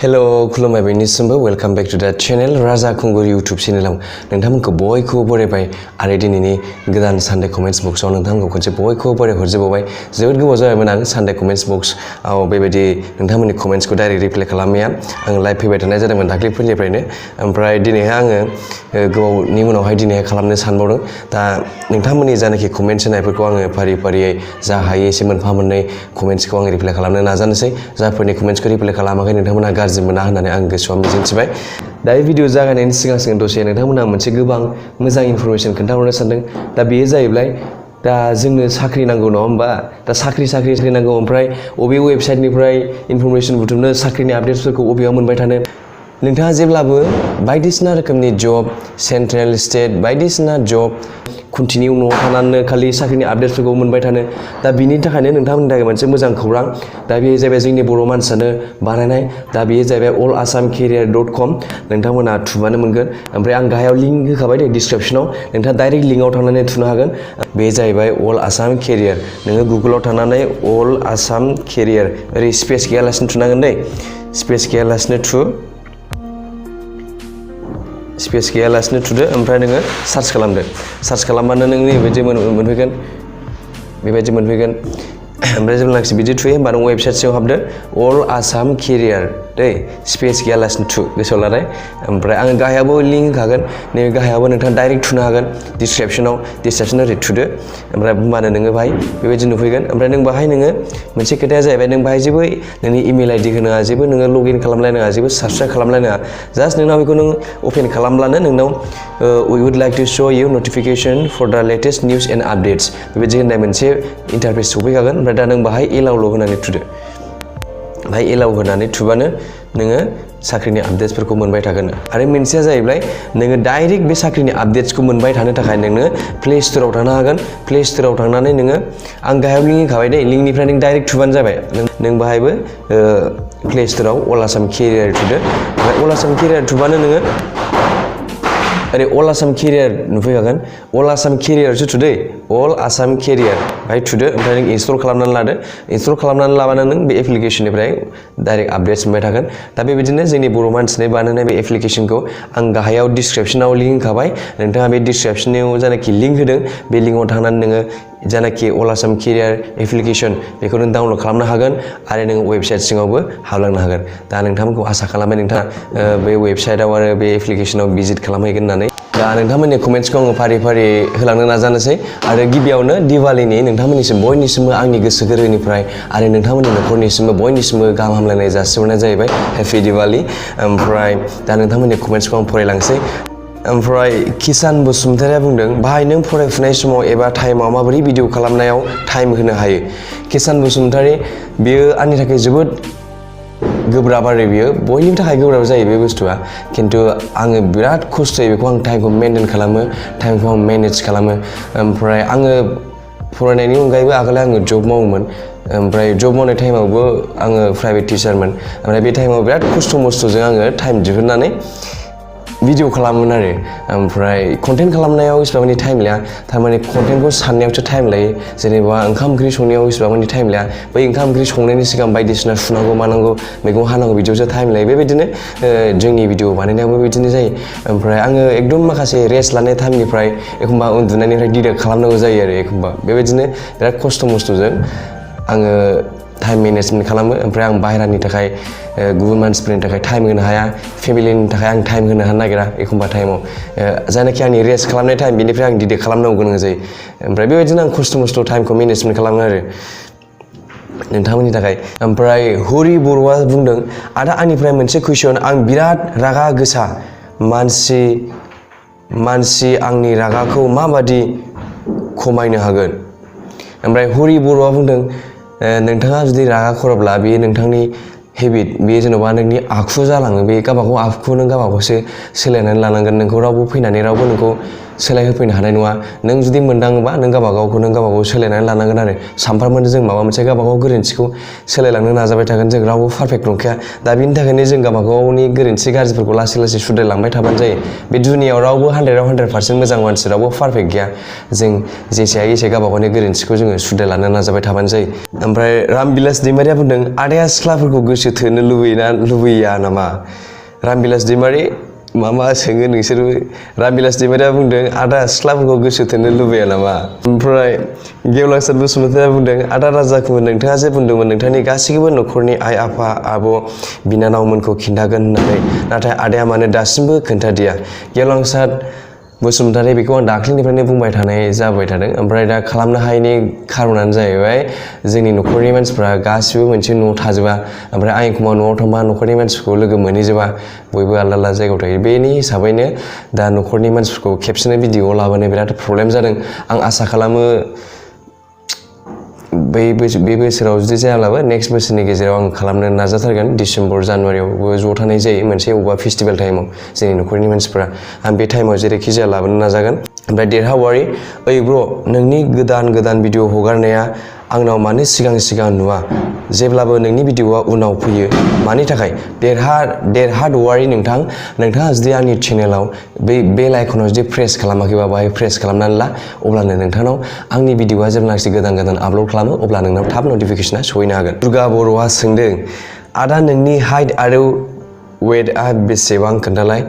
Hello, खुलुमबाय बयनिसिमबो welcome back to द channel राजा खुंगुर YouTube चैनेलाव नोंथांमोनखौ बयखौबो बरायबाय आरो दिनैनि गोदान सानडे कमेन्ट्स बक्सआव नोंथांमोनखौ खनसे बयखौबो बरायहरजोबबाय जोबोद गोबाव जाबायमोन आं सानडे कमेन्ट्स बक्सआव बेबायदि नोंथांमोननि कमेन्ट्सखौ डाइरेक्ट रिप्लाइ खालामनाया आं लाइभ फैबाय थानाय जादोंमोन दाख्लैफोरनिफ्रायनो ओमफ्राय दिनैहाय आङो गोबावनि उनावहाय दिनैहाय खालामनो सानबावदों दा नोंथांमोननि जानाखि कमेन्ट्स होनायफोरखौ आङो फारि फारियै जा हायो एसे मोनफा मोननै कमेन्ट्सखौ आं रिप्लाइ खालामनो नाजानोसै जायफोरनि कमेन्ट्सखौ रिप्लाइ खालामाखै नोंथांमोना गाज्रि मोना होननानै आं गोसोआव मिजिंथिबाय दा बे भिडिअ जागायनायनि सिगां दसे नोंथांमोना मोनसे गोबां मोजां इनफरमेसन खोन्थाहरनो सानदों दा बेयो जाहैबाय दा जोंनो साख्रि नांगौ नङा होमबा दा साख्रि नांगौ ओमफ्राय अबे वेबसाइटनिफ्राय इनफरमेसन बुथुमनो साख्रिनि आपडेट्सफोरखौ अबेयाव मोनबाय थानो नोंथाङा जेब्लाबो बायदिसिना रोखोमनि जब सेन्ट्रेल स्टेट बायदिसिना जब कन्टिनिउ न'आव थानानै खालि साख्रिनि आपडेट्सफोरखौ मोनबाय थानो दा बिनि थाखायनो नोंथांमोननि थाखाय मोनसे मोजां खौरां दा बेयो जाहैबाय जोंनि बर' मानसियानो बानायनाय दा बेयो जाहैबाय allassamcareer.com नोंथांमोना थुबानो मोनगोन ओमफ्राय आं गाहायाव लिंक होखाबाय दे डिसक्रिपसनाव नोंथाङा डाइरेक्ट लिंकआव थांनानै थुनो हागोन बे जाहैबाय Allassamcareer नोङो गुगोलाव थांनानै Allassamcareer ओरै स्पेस गैयालासिनो थुनांगोन दै स्पेस गैयालासिनो स्पेस गैयालासिनो थुदो ओमफ्राय नोङो सार्च खालामदो सार्च खालामबानो नों बेबायदि मोनफैगोन ओमफ्राय जेब्लानाखि बिदि थुयो होमबा नों वेबसाइट सिङाव हाबदो Allassamcareer दै स्पेस गैयालासिनो थु गोसोआव लानाय ओमफ्राय आङो गाहायावबो लिंक होखागोन नैबे गाहायावबो नोंथाङा डाइरेक्ट थुनो हागोन डिसक्रिपसनाव ओरै थुदो ओमफ्राय होमबानो नोङो बाहाय बेबायदि नुफैगोन ओमफ्राय नों बाहाय नोङो मोनसे खोथाया जाहैबाय नों बाहाय जेबो नोंनि इमेल आइडि होनाङा जेबो नोङो लगइन खालामलायनाङा जेबो साबसक्राइब खालामलायनाङा जास्ट नोंनाव बेखौ नों अपेन खालामब्लानो नोंनाव we would like to show you notification for the latest news and updates बेबायदि होननाय मोनसे इन्टारफेस सफैखागोन ओमफ्राय दा नों बाहाय एलाउल' होनानै थुदो बाहाय एलाउ होनानै थुबानो नोङो साख्रिनि आपडेट्सफोरखौ मोनबाय थागोन आरो मोनसेया जाहैबाय नोङो डाइरेक्ट बे साख्रिनि आपडेट्सखौ मोनबाय थानो थाखाय नोङो प्ले स्ट'राव थांनो हागोन प्ले स्ट'राव थांनानै नोङो आं गाहायाव लिंक होखाबाय दे लिंकनिफ्राय नों डाइरेक्ट थुबानो जाबाय नों बाहायबो प्ले स्ट'राव Allassamcareer थुदो ओमफ्राय Allassamcareer थुबानो नोङो ओरै Allassamcareer नुफैखागोन Allassamcareerसो थुदो Allassamcareer बाहाय थुदो ओमफ्राय नों इनस्टल खालामनानै लादो इनस्टल खालामनानै लाबानो नों बे एप्लिकेशननिफ्राय डाइरेक्ट आपडेट्स मोनबाय थागोन दा बेबायदिनो जोंनि बर' मानसिनि बानायनाय बे एप्लिकेशनखौ आं गाहायाव डिसक्रिपसनाव लिंक होखाबाय नोंथाङा बे डिसक्रिपसनाव जानाखि लिंक होदों बे लिंकआव थांनानै नोङो जानाखि Allassamcareer एप्लिकेशन बेखौ नों डाउनलड खालामनो हागोन आरो नों वेबसाइट सिङावबो हाबलांनो हागोन दा नोंथांमोनखौ आसा खालामबाय नोंथाङा बे वेबसाइटआव आरो बे एप्लिकेशनाव भिजिट खालामहैगोन होननानै दा नोंथांमोननि कमेन्ट्सखौ आङो फारि फारि होलांनो नाजानोसै आरो गिबियावनो दिवालीनि नोंथांमोननिसिम बयनिसिमबो आंनि गोसो गोरबोनिफ्राय आरो नोंथांमोननि न'खरनिसिमबो बयनिसिमबो गाहाम हामलायनाय जासिहरनाय जाहैबाय हेपि दिवाली ओमफ्राय दा नोंथांमोननि कमेन्ट्सखौ आं फरायलांसै ओमफ्राय किसान बसुमतारिया बुंदों बाहाय नों फरायफुनाय समाव एबा टाइमाव माबोरै भिडिअ खालामनायाव टाइम होनो हायो किसान बसुमतारि बेयो आंनि थाखाय जोबोद गोब्राब आरो बियो बयनिबो थाखाय गोब्राब जायो बे बुस्थुआ खिन्थु आङो बिराद खस्थ'यै बेखौ आं टाइमखौ मेनटेन खालामो टाइमखौ आं मेनेज खालामो ओमफ्राय आङो फरायनायनि अनगायैबो आगोलाव आङो जब मावोमोन ओमफ्राय जब मावनाय टाइमावबो आङो प्राइभेट टिचारमोन ओमफ्राय बे टाइमाव बिराद खस्थ' मस्थ'जों आङो टाइम दिहुननानै भिडिअ खालामोमोन आरो ओमफ्राय कन्टेन्ट खालामनायाव इसिबां मानि टाइम लाया थारमाने कन्टेन्टखौ साननायावसो टाइम लायो जेनेबा ओंखाम ओंख्रि संनायाव इसिबां मानि टाइम लाया बै ओंखाम ओंख्रि संनायनि सिगां बायदिसिना सुनांगौ मानांगौ मैगं हानांगौ बिदियावसो टाइम लायो बेबायदिनो जोंनि भिडिअ बानायनायावबो बिदिनो जायो ओमफ्राय आङो एकदम माखासे रेस्ट लानाय टाइमनिफ्राय एखमबा उन्दुनायनिफ्राय डिरेक्ट खालामनांगौ जायो आरो एखमबा बेबायदिनो बिराद खस्थ' मस्थ'जों आङो टाइम मेनेजमेन्ट खालामो ओमफ्राय आं बाहेरानि थाखाय गुबुन मानसिफोरनि थाखाय टाइम होनो हाया फेमिलिनि थाखाय आं टाइम होनो हानो नागिरा एखमबा टाइमाव जायनाखि आंनि रेस्ट खालामनाय टाइम बेनिफ्राय आं डिरेक्ट खालामनांगौ गोनां जायो ओमफ्राय बेबायदिनो आं खस्थ' मस्थ' टाइमखौ मेनेजमेन्ट खालामो आरो नोंथांमोननि थाखाय ओमफ्राय हरि बर'आ बुंदों आदा आंनिफ्राय मोनसे कुइसन आं बिराद रागा गोसा मानसि आंनि रागाखौ माबादि खमायनो हागोन ओमफ्राय हरि बर'आ बुंदों नोंथाङा जुदि रागा खरब्ला बेयो नोंथांनि हेबिट बेयो जेन'बा नोंनि आखु जालाङो बे गावबागाव आखुखौ नों गावबागावसो सोलायनानै लानांगोन नोंखौ रावबो फैनानै रावबो नोंखौ सोलायहोफैनो हानाय नङा नों जुदि मोनदाङोबा नों गावबागावखौ नों गावबागाव सोलायनानै लानांगोन आरो सानफ्रामबो जों माबा मोनसे गावबागाव गोरोन्थिखौ सोलायलांनो नाजाबाय थागोन जों रावबो पारफेक्ट नंखाया दा बिनि थाखायनो जों गावबागावनि गोरोन्थि गाज्रिफोरखौ लासै लासै सुद्रायलांबाय थाबानो जायो बे दुनियाव रावबो 100% मोजां मानसि रावबो पारफेक्ट गैया जों जेसे हायो एसे गावबागावनि गोरोन्थिखौ जोङो सुद्रायलांनो नाजाबाय थाबानो जायो ओमफ्राय रामबिलास दैमारिया बुंदों आदाया सिख्लाफोरखौ गोसो थोनो लुबैया नामा रामबिलास दैमारि मा सोङो नोंसोरबो रामबिलास दैमारिया बुंदों आदा सिख्लाफोरखौ गोसो थोनो लुबैया नामा ओमफ्राय गेवलांसार बसुमतारिया बुंदों आदा राजाखौमोन नोंथाङा जे बुंदोंमोन नोंथांनि गासैबो न'खरनि आइ आफा आब' बिनानावमोनखौ खिन्थागोन होननानै नाथाय आदाया मानो दासिमबो खोन्थादिया गेवलांसार बसुमतारि बेखौ आं दाख्लैनिफ्रायनो बुंबाय थानाय जाबाय थादों ओमफ्राय दा खालामनो हायैनि खारनानो जाहैबाय जोंनि न'खरनि मानसिफ्रा गासिबो मोनसे न'आव थाजोबा ओमफ्राय आं एखमबा न'आव थांबा न'खरनि मानसिफोरखौ लोगो मोनहैजोबा बयबो आलदा आलदा जायगायाव थायो बेनि हिसाबैनो दा न'खरनि मानसिफोरखौ खेबसेनो भिडिअ लाबोनो बिराद प्रब्लेम जादों आं आसा खालामो बे बोसोराव जुदि जायाब्लाबो नेक्स्ट बोसोरनि गेजेराव आं खालामनो नाजाथारगोन डिसेम्बर जानुवारियावबो ज' थानाय जायो मोनसे अबेबा फेस्टिभेल टाइमाव जोंनि न'खरनि मानसिफ्रा आं बे टाइमाव जेरैखि जाया लाबोनो नाजागोन ओमफ्राय देरहावारि ओइ ब्र' नोंनि गोदान भिडिअ हगारनाया आंनाव मानो सिगां नुवा जेब्लाबो नोंनि भिडिअआ उनाव फैयो मानि थाखाय देरहादवारि नोंथाङा जुदि आंनि चेनेलाव बे बेल आइकनाव जुदि प्रेस खालामाखैबा बाहाय प्रेस खालामनानै ला अब्लानो नोंथांनाव आंनि भिडिअआ जेब्लानाखि गोदान आपल'ड खालामो अब्ला नोंनाव थाब नटिफिकेसना सहैनो हागोन दुर्गा बर'आ सोंदों आदा नोंनि हाइट आरो वेटआ बेसेबां खोन्थालाय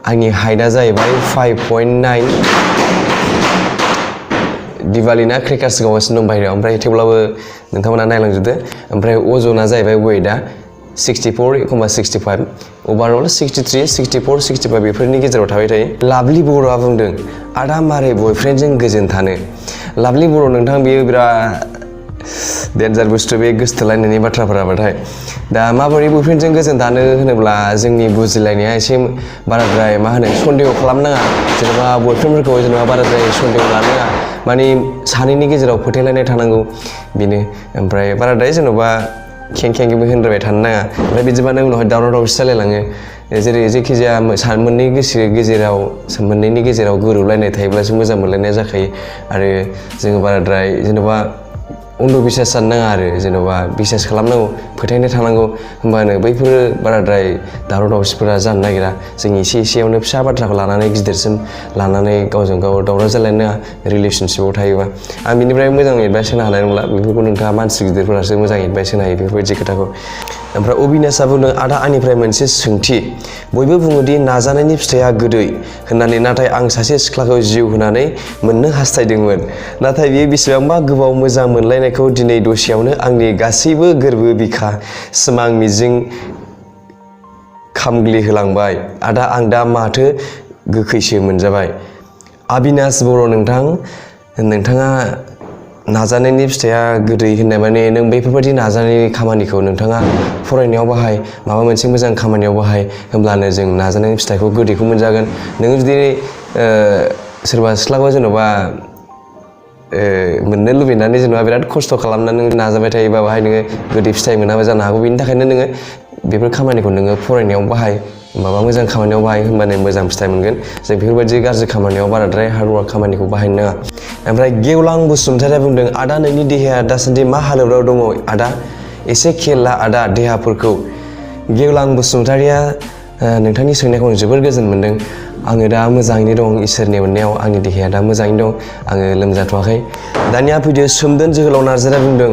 आंनि हाइटआ जाहैबाय 5.9 दिवालिना क्रेकार्स गावगासिनो दं बाहेरायाव ओमफ्राय थेवब्लाबो नोंथांमोना नायलांजोबदो ओमफ्राय अजना जाहैबाय वेटआ 64 एखमबा 65 ओभारअल 63 64 65 बेफोरनि गेजेराव थाबाय थायो लाभलि बर'आ बुंदों आदा मारै बयफ्रेन्डजों गोजोन थानो लाभलि बर' नोंथां बेयो बिराद डेन्जार बुस्थु बे गोसोथोलायनायनि बाथ्राफोराबाथाय दा माबोरै बयफ्रेन्डजों गोजोन थानो होनोब्ला जोंनि बुजिलायनाया एसे बाराद्राय मा होनो सन्देह खालामनाङा जेनेबा बयफ्रेन्डफोरखौ जेनेबा बाराद्राय सन्देह लानाङा माने सानैनि गेजेराव फोथायलायनाय थानांगौ बेनो ओमफ्राय बाराद्राय जेनेबा खेंखेंबो होनद्रायबाय थानो नाङा ओमफ्राय बिदिबानो उनावहाय दावराव दावसि जालायलाङो जेरै जेखिजाया मोननैनि गेजेराव गोरोबलायनाय थायोब्लासो मोजां मोनलायनाया जाखायो आरो जोङो बाराद्राय जेनेबा अन्धबिसास जानो नाङा आरो जेनेबा बिसास खालामनांगौ फोथायनाय थानांगौ होमबानो बैफोरो बाराद्राय दावराव दावसिफोरा जानो नागिरा जों एसे एसेयावनो फिसा बाथ्राखौ लानानै गिदिरसिम लानानै गावजों गाव दावराव जालायनो नाङा रिलेसनशिपआव थायोबा आं बिनिफ्राय मोजां एडभाइस होनो हानाय नंला बेफोरखौ नोंथाङा मानसि गिदिरफोरासो मोजां एडभाइस होनो हायो बेफोरबायदि खोथाखौ ओमफ्राय अबिनाशा बुंदों आदा आंनिफ्राय मोनसे सोंथि बयबो बुङोदि नाजानायनि फिथाइया गोदै होननानै नाथाय आं सासे सिख्लाखौ जिउ होनानै मोननो हास्थायदोंमोन नाथाय बियो बेसेबांबा गोबाव मोजां मोनलायनायखौ दिनै दसेयावनो आंनि गासैबो गोरबो बिखा सिमां मिजिं खामग्लिहोलांबाय आदा आं दा माथो गोखैसो मोनजाबाय अबिनाश बर' नोंथाङा नाजानायनि फिथाइया गोदै होननाय माने नों बेफोरबायदि नाजानायनि खामानिखौ नोंथाङा फरायनायाव बाहाय माबा मोनसे मोजां खामानियाव बाहाय होमब्लानो जों नाजानायनि फिथाइखौ गोदैखौ मोनजागोन नोङो जुदि सोरबा सिख्लाखौ जेनेबा मोननो लुबैनानै जेनेबा बिराद खस्थ' खालामनानै नों नाजाबाय थायोबा बाहाय नोङो गोदै फिथाइ मोनाबो जानो हागौ बेनि थाखायनो नोङो बेफोर खामानिखौ नोङो फरायनायाव बाहाय माबा मोजां खामानियाव बाहाय होमबानो मोजां फिथाइ मोनगोन जों बेफोरबायदि गाज्रि खामानियाव बाराद्राय हार्डवार्क खामानिखौ बाहायनो नाङा ओमफ्राय गेवलां बसुमतारिया बुंदों आदा नोंनि देहाया दासान्दि मा हालोदाव दङ आदा एसे खेल ला आदा देहाफोरखौ गेवलां बसुमतारिया नोंथांनि सोंनायखौ आं जोबोर गोजोन मोनदों आङो दा मोजाङैनो दं इसोरनि अननायाव आंनि देहाया दा मोजाङैनो दं आङो लोमजाथ'वाखै दानिया फैदो सोमदोन जोहोलाव नार्जारिया बुंदों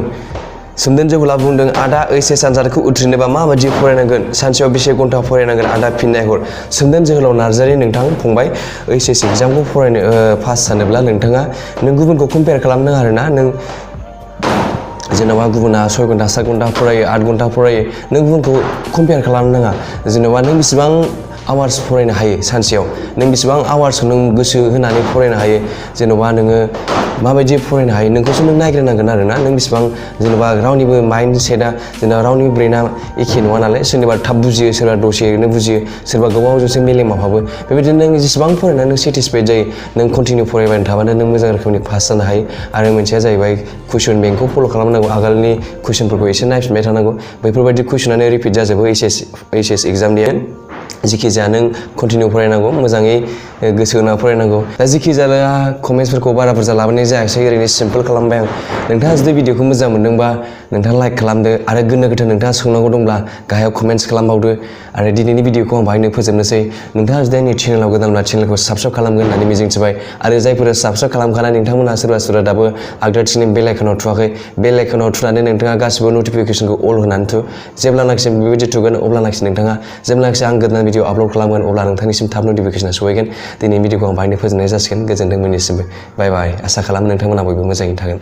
सोमदोन जोहोलाव बुंदों आदा ओइचएस आनजादखौ उथ्रिनोबा माबायदि फरायनांगोन सानसेयाव बेसे घन्टा फरायनांगोन आदा फिननाय हर सोमदोन जोहोलाव नार्जारि नोंथां फंबाय ओइचएस एग्जामखौ फरायनो पास जानोब्ला नोंथाङा नों गुबुनखौ कम्पेयार खालामनाङा आरोना नों जेनेबा गुबुना 6 घन्टा 7 घन्टा फरायो 8 घन्टा फरायो नों गुबुनखौ कम्पेयार खालामनो नाङा जेनेबा नों बेसेबां आवार्स फरायनो हायो सानसेयाव नों बेसेबां आवार्सखौ नों गोसो होनानै फरायनो हायो जेनेबा नोङो माबायदि फरायनो हायो नोंखौसो नों नायग्रोनांगोन आरोना नों बेसेबां जेनेबा रावनिबो माइन्ड सेटआ जेनेबा रावनिबो ब्रेना एखे नङा नालाय सोरनिबा थाब बुजियो सोरबा दसेनो बुजियो सोरबा गोबावजोंसो मेलेमाव हाबो बेबायदिनो नों जेसेबां फरायनानै नों सेटिसफाइड जायो नों कन्टिनिउ फरायबाय थाबानो नों मोजां रोखोमनि पास जानो हायो आरो मोनसेया जाहैबाय कुइसन बेंकखौ फल' खालामनांगौ आगोलनि कुइसनफोरखौ एसे नायफिनबाय थानांगौ बैफोरबायदि कुइसनानो रिपिट जाजोबो ओइचएस एग्जामनि जिखि जाया नों कन्टिनिउ फरायनांगौ मोजाङै गोसो होना फरायनांगौ दा जिखि जाया कमेन्ट्सफोरखौ बारा बुरजा लाबोनाय जायासै ओरैनो सिम्पोल खालामबाय आं नोंथाङा जुदि भिडिअखौ मोजां मोनदोंबा नोंथाङा लाइक खालामदो आरो गोनो गोथो नोंथाङा सोंनांगौ दंब्ला गाहायाव कमेन्ट्स खालामबावदो आरो दिनैनि भिडिअखौ आं बाहायनो फोजोबनोसै नोंथाङा जुदि आंनि चेनेलाव गोदानब्ला चेनेलखौ साबस्क्राइब खालामगोन होननानै मिजिंथिबाय आरो जायफोरा साबस्क्राइब खालामखानाय नोंथांमोनहा सोरबा दाबो आगदाथिंनि बेल आइकनाव थुवाखै बेल आइकनाव थुनानै नोंथाङा गासिबो नटिफिकेसनखौ अल होनानै थु जेब्लानाखि बेबायदि थुगोन अब्लानाखि नोंथाङा जेब्लानाखि आं गोदान भिडिअ आपल'ड खालामगोन अब्ला नोंथांनिसिम थाब नटिफिकेसना सहैगोन दिनैनि भिडिअखौ आं बाहायनो फोजोबनाय जासिगोन गोजोनथों मोननिसिमबो बाय बाय आसा खालामो नोंथांमोना बयबो मोजाङै थागोन